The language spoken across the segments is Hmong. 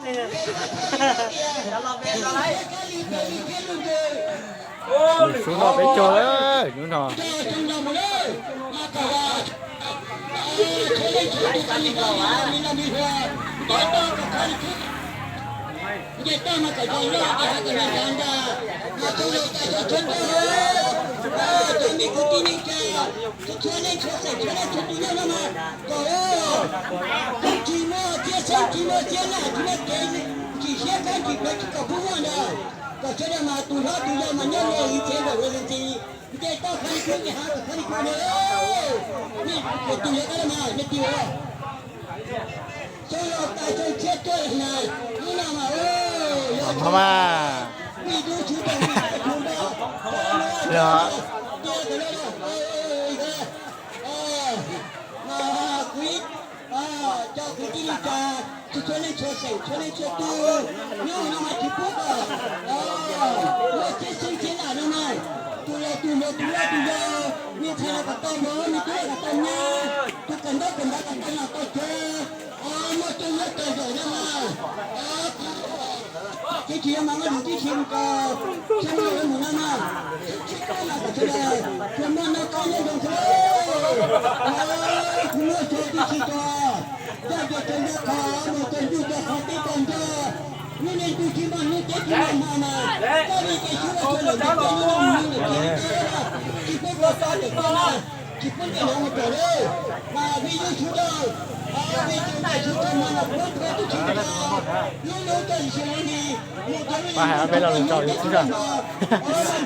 Lwm sub no peb caug lawm hnub no. Kom sawv daws mas tus hlob tus yau mas nyob li ib txhia nkaus ua ntxiv, nce toj qhov li kub, nce hav kom qhov li kub na. Nej tus yau koj mas nej tis ua. Xyoo laus tas xyoo tshiab tuaj na, hnub no mas, yog mas, vim tus tswv tau vim tus npau, yog, tias kom, mas kuv cov kwv tij neej tsa, txhua leej txhua xeem, txhua leej txhua tus, hnub no mas tsis pub kom muaj txhiab xeeb txhiab lam no mas, tus laus tus hluas tus loj tus yau, me ntxhais los kom tau vauv, me tub los kom tau nyab, tus kawm ntaub kawm ntawv kom tau noj tau tswv, muaj rooj muaj tog zaum no mas, tsis tsis yog mas muaj lus tib si mus rau sab nraud mus no mas, tsis tsis koj mas kom sawv daws tsuas muaj noj qab nyob zoo xwb. Kuv muaj tsuag tib si tso, coj cov tsuag ncaj qhov mus txog ntuj txog qhov teb txog ncauj, lub neej ntuj tsis muaj hnub teb tsis muaj hmo mas, koj li ces xyov ua tsuag lawm ntiaj teb lub neej mus lawm tsis tau, tsis pub koj txoj lawm koj na, tsis pub ntiaj teb mus rau lawm, mas vim yus sawv daws, vim tus ntawm sawv daws mas los muab txhua tus tsis tau, lub lub txoj sim li, mus rau lub neej mus tsis muaj hnub teb tsis muaj hmo, koj li ces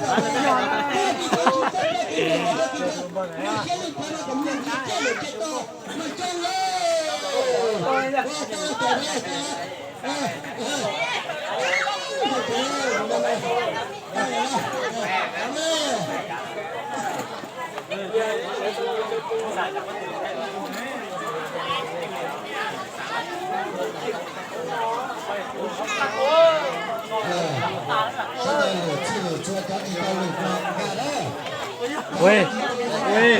tsis txhob pab kev mus rau lawm tsis tau, muaj siab lub phav no kom muaj ntiaj teb lawm tsis tau. Ui, ui.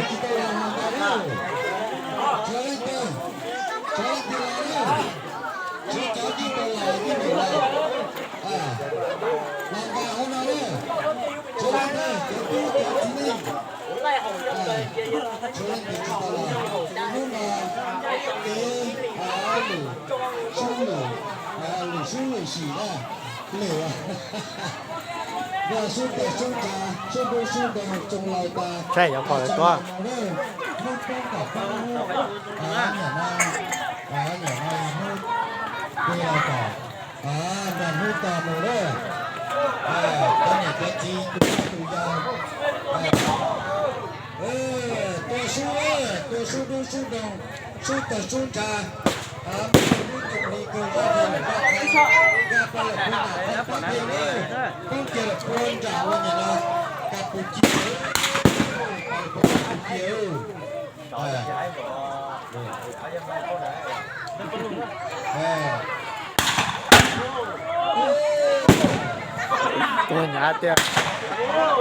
Lwm sub lwm sim na, lwm, sub tawg sub ntsa, sub dub sub ntoo, tsoos laus tas, tsoos laus mus na, hnub poob kom poob hnub, nyam no, nyam no hnub, hnub laus kom, nrog hnub tos mus na, cov niam cov txiv tus poj tus yau, tua sub, tua sub dub sub ntoo, sub tawg sub ntsa, muaj lub tsoom li kawg zaj zog lawm zaj qhov, zaj paj lawm pub nram qhov pab pheej lawm, poob kiag lawm pua nram ua nyam no, Kapucia, Kapucia. Tua hnyav tiag. Rau.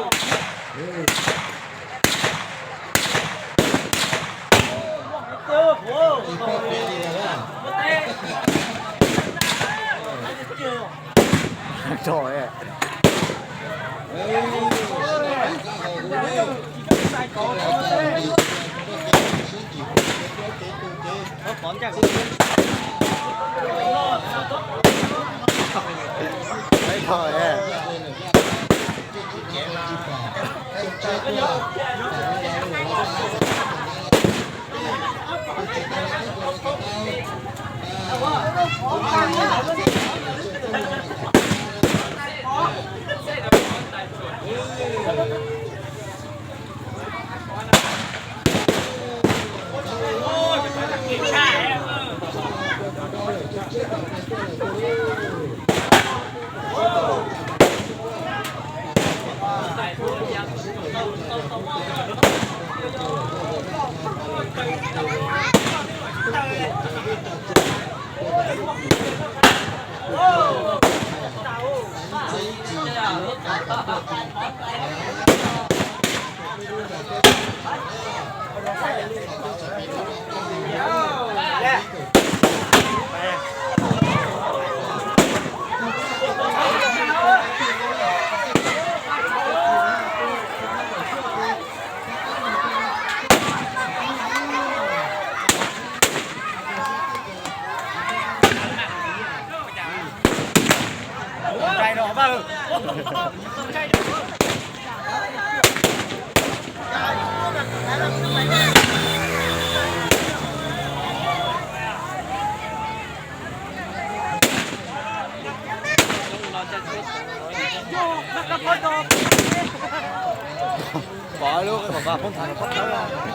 Pov lub qhov pab poob thav pov tawb.